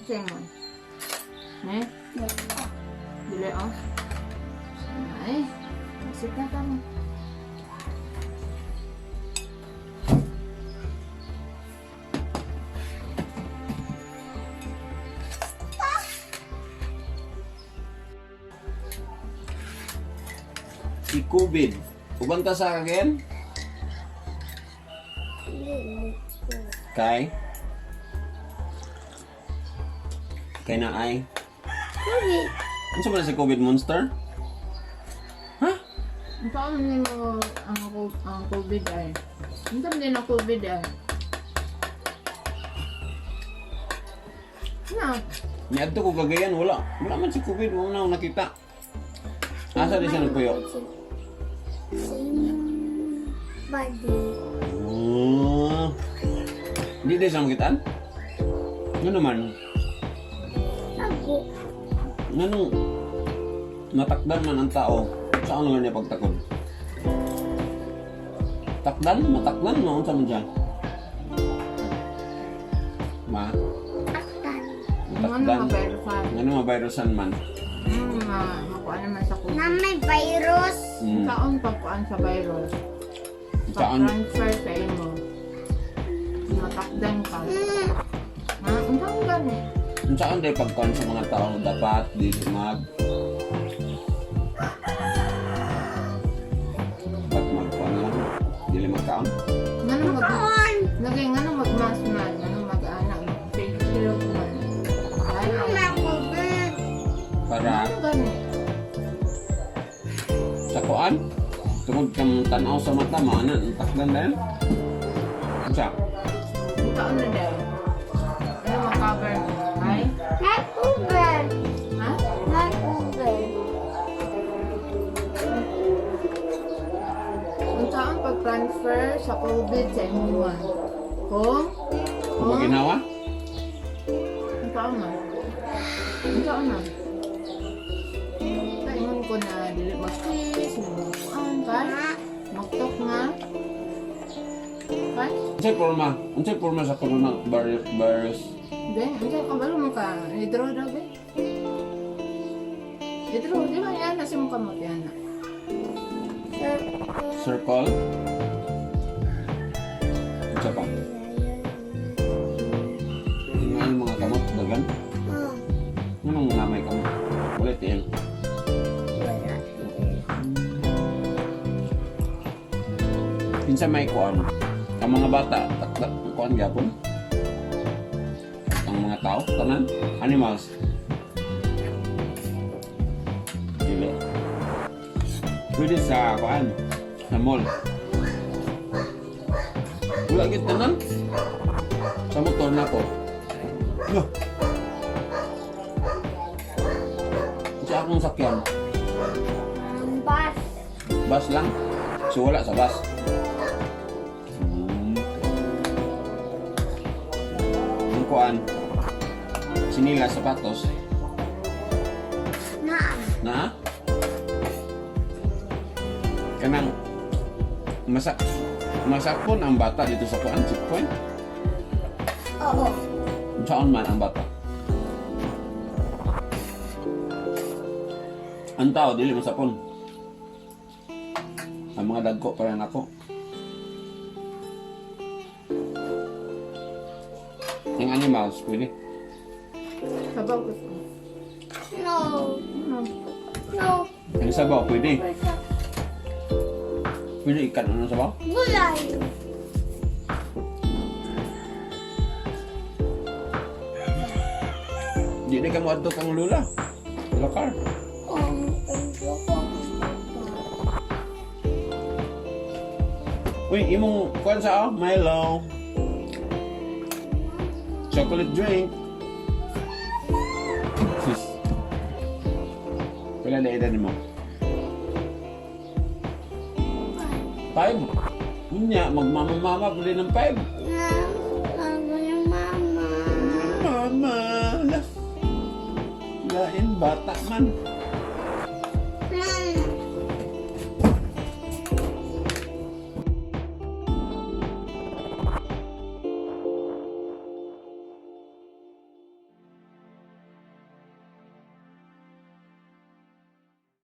Sa'yo mo. Eh? Dili, oh. Ay, masip na kami. Si COVID. Uban ta sa akin? Kay? Kay na ay? COVID. Ano sa si COVID monster? Ha? Ang saan nimo ang COVID ay? Ang saan din ang COVID ay? Na, Niadto ko gagayan, wala. Wala man si COVID, wala na akong nakita. Asa di siya nagpuyo? Same body. Oh. Hindi di siya makitaan? Ano naman? Ako. Anong natakdan man ang tao, saan naman niya pagtakod? Takdan? Matakdan? No? Unsa man siya? Ma? Taktan. ano Matakdan? ma-virusan? Ano mabirusan man? Makuha naman sa COVID. Na may virus. Saan pagkuan sa virus? Saan? Pag-transfer sa imo. Matakdan ka. Ha? Ang saan gani? Saan day pagkuan sa mga tao dapat dili mag dapat magkuan lang dili magkaon? Ngano mag Kaon. Lagi ngano mag-mask man, ngano mag-ana, face shield man. Ay, Na COVID. Para ano gani? sa kuan tungod kang tanaw sa mata mo ana ang takdan dayon. Unsa? Ikaw na daw. Ano ma-cover? Ay? Na COVID. Ha? Na COVID. Ang saan pag-transfer sa COVID sa imo? Kung? Kung maginawa? Ang saan man? Ang saan man? Kaingon ko na dili mag-kiss, dili magkuan, kay? Magtok nga. Kay? Unsay porma? Unsay porma sa corona virus? Be, unsay kabalo mo ka? I-draw daw, be. I-draw, di ba yan? Nasa mong kamot yan. Circle? Unsa pa? Tingnan yung mga kamot dagan. Oh, Anong namay kamot? Wala tiil. wala. Kinsa may kuan? Ang mga bata takdak kuan gyapon? Ang mga tao tanan animals. Dili. Pwede sa kuan sa mall. Wala gid tanan. Sa motor na ko. Lah. Sa akong sakyan, Bus. bus lang. So wala sa bus. Ang kuan, sinila sapatos, Na. na kanang masak masakon ang bata dito sa kuan checkpoint. Oo. Saan man ang bata? Ang tao dili masapon. Ang mga dagko para nako. Ang animals pwede. Sabaw ko. No. Ano? No. Ang sabaw pwede. Pwede ikan ano sabaw? Gulay. Di na ka mo adto kang lula. Lokar. Ayoko. Uy, imong kuan sa oh, Milo. Chocolate drink. Sis. Pila na edad mo? 5. Unya, magmamamama pala ng 5. Na, ako yung mama. Mama, la. Lain bata man.